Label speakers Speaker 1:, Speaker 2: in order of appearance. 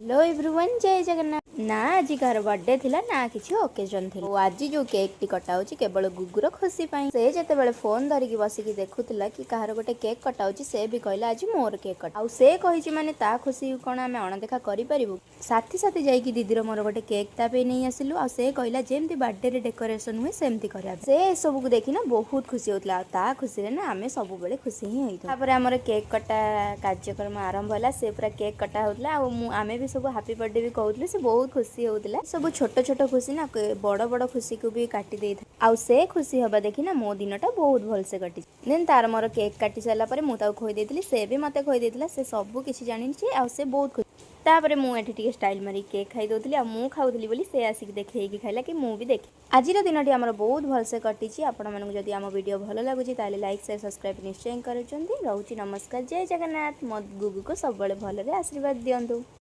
Speaker 1: Hello everyone, ଜୟ ଜଗନ୍ନାଥ। ନା ଆଜି କାହାର ବର୍ଥଡେ ଥିଲା, ନା କିଛି ଓକେଜନ୍ ଥିଲା। ଆଉ ଆଜି ଯୋଉ କେକ୍ଟି କଟା ହଉଛି, କେବଳ ଗୁଗୁର ଖୁସି ପାଇଁ। ସେ ଯେତେବେଳେ ଫୋନ୍ ଧରିକି ବସିକି ଦେଖୁଥିଲା କି କାହାର ଗୋଟେ କେକ୍ କଟା ହଉଛି, ସେ ବି କହିଲା, "ଆଜି ମୋର କେକ୍ କଟା।" ଆଉ ସେ କହିଛି ମାନେ ତା ଖୁସି କ'ଣ ଆମେ ଅଣଦେଖା କରିପାରିବୁ? ସାଥି ସାଥି ଯାଇକି ଦିଦିର ମୋର ଗୋଟେ କେକ୍ ତା ପାଇଁ ନେଇ ଆସିଲୁ। ଆଉ ସେ କହିଲା, ଯେମିତି ବାର୍ଥଡେରେ ଡେକୋରେସନ୍ ହୁଏ, ସେମିତି କରିବା। ସେ ଏସବୁକୁ ଦେଖି ନା ବହୁତ ଖୁସି ହଉଥିଲା। ଆଉ ତା ଖୁସିରେ ନା ଆମେ ସବୁବେଳେ ଖୁସି ହିଁ ହେଇଥାଉ। ତାପରେ ଆମର କେକ୍ କଟା କାର୍ଯ୍ୟକ୍ରମ ଆରମ୍ଭ ହେଲା। ସେ ପୁରା କେକ୍ କଟା ହଉଥିଲା ଆଉ ମୁଁ ଆମେ ବି ସବୁ ହାପି ବର୍ଥଡେ ବି କହୁଥିଲୁ। ସେ ବହୁତ ଖୁସି ହଉଥିଲା। ସବୁ ଛୋଟ ଛୋଟ ଖୁସି ନା ବଡ଼ ବଡ଼ ଖୁସିକୁ ବି କାଟି ଦେଇଥାଏ। ଆଉ ସେ ଖୁସି ହବା ଦେଖି ନା ମୋ ଦିନଟା ବହୁତ ଭଲସେ କଟିଛି। ଦେନ୍ ତାର ମୋର କେକ୍ କାଟି ସାରିଲା ପରେ ମୁଁ ତାକୁ ଖୋଇ ଦେଇଥିଲି, ସେ ବି ମୋତେ ଖୋଇ ଦେଇଥିଲା। ସେ ସବୁ କିଛି ଜାଣିଛି ଆଉ ସେ ବହୁତ ଖୁସି। ତାପରେ ମୁଁ ଏଠି ଟିକେ ଷ୍ଟାଇଲ୍ ମାରିକି କେକ୍ ଖାଇ ଦେଉଥିଲି। ଆଉ ମୁଁ ଖାଉଥିଲି ବୋଲି ସେ ଆସିକି ଦେଖେଇକି ଖାଇଲା କି ମୁଁ ବି ଦେଖେ। ଆଜିର ଦିନଟି ଆମର ବହୁତ ଭଲସେ କଟିଛି। ଆପଣମାନଙ୍କୁ ଯଦି ଆମ ଭିଡ଼ିଓ ଭଲ ଲାଗୁଛି, ତାହେଲେ ଲାଇକ୍, ସେୟାର, ସବସ୍କ୍ରାଇବ୍ ନିଶ୍ଚୟ କରୁଛନ୍ତି। ରହୁଛି, ନମସ୍କାର, ଜୟ ଜଗନ୍ନାଥ। ମୋ ଗୁଗୁକୁ ସବୁବେଳେ ଭଲରେ ଆଶୀର୍ବାଦ ଦିଅନ୍ତୁ।